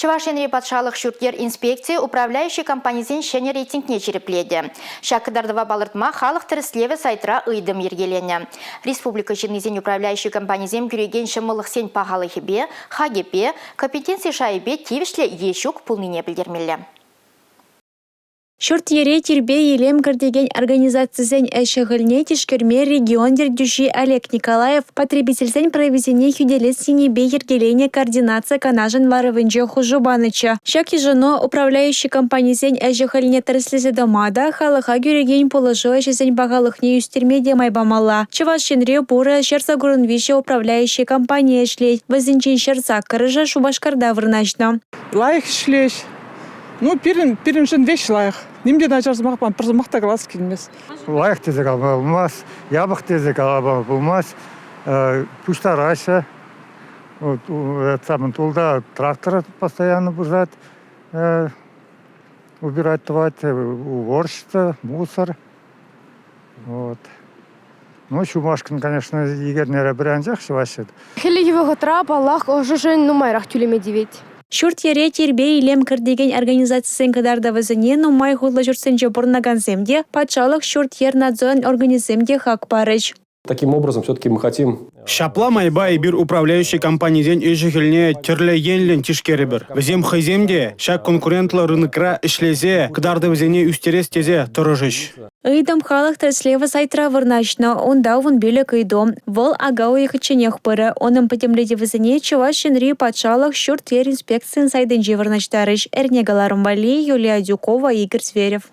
Чӑваш Енри патшалӑх ҫурт-йӗр инспекцийӗ управляющи компанисен ҫӗнӗ рейтингне ҫирӗплетӗ. Ҫак кӑтартӑва палӑртма халӑх тӗрӗслевӗ сайтра ыйтӑм йӗркеленӗ. Республика ҫыннисен управляющи компанисем кӳрекен ҫӑмӑллӑхсен пахалӑхӗпе, хакӗпе, компетенци шайӗпе тивӗҫлӗ е ҫук пулнине пӗлтермелле. Ҫурт-йӗре тирпей-илем кӗртекен организацисен ӗҫӗ-хӗлне тишкерме регион ертӳҫи Олег Николаев потребительсен прависене хӳтӗлес енӗпе йӗркеленӗ координаци канашӗн ларӑвӗнче хушу панӑччӗ. Ҫак йышӑну управляющи компанисен ӗҫӗ-хӗлне тӗрӗслесе тӑма та, халӑха кӳрекен пулӑшу ӗҫӗсен пахалӑхне ӳстерме те май памалла. Чӑваш Енре пурӗ 183 управляющи компани ӗҫлет. Вӗсенчен 108-шӗ Шупашкарта вырнаҫнӑ. Лайӑх ӗҫлеҫ. Ну, пирӗн, пирӗншӗн веҫ лайӑх. Ним те начар сӑмах ман пӗр сӑмах та калас килмест. Лайӑх тесе калама пулмасть, япӑх тесе калама пулмасть. Пуҫтараҫҫӗ. Вот, самын тулта трактор постоянно пырать, убирать тӑвать, уборщица, мусор. Вот. Ну, ҫумашкӑн, конечно, икернере пӗр анчах ҫӑваҫҫӗ. Хӗллехи вӑхӑтра, паллах, ӑшӑшӑн нумайрах тӳлеме тивет. Ҫурт-йӗре тирпей-илем кӗртекен организацисен кӑтартӑвӗсене нумай хутлӑ ҫуртсенче пурӑнакансем те, патшалӑх ҫурт-йӗр надзорӗн органӗсем те хак парӗҫ. Таким образом, все-таки мы хотим Ҫапла майпа эпир управляющи компанисен ӗҫӗ-хӗлне тӗрлӗ енлӗн тишкерӗпӗр. Вӗсем хӑйсем те ҫак конкурентлӑ рынокра ӗҫлесе кӑтартӑвӗсене ӳстерес тесе тӑрӑшӗҫ. Ыйтӑм халӑх тӗрӗслевӗ сайтра вырнаҫнӑ. Унта 15 ыйту. Вӑл ака уйӑхӗчченех пырӗ. Унӑн пӗтӗмлетӗвӗсене Чӑваш Енри патшалӑх ҫурт-йӗр инспекцийӗн сайтӗнче вырнаҫтарӗҫ. Эрне кӑларӑм валли Юлия Адюкова, Игорь Зверев.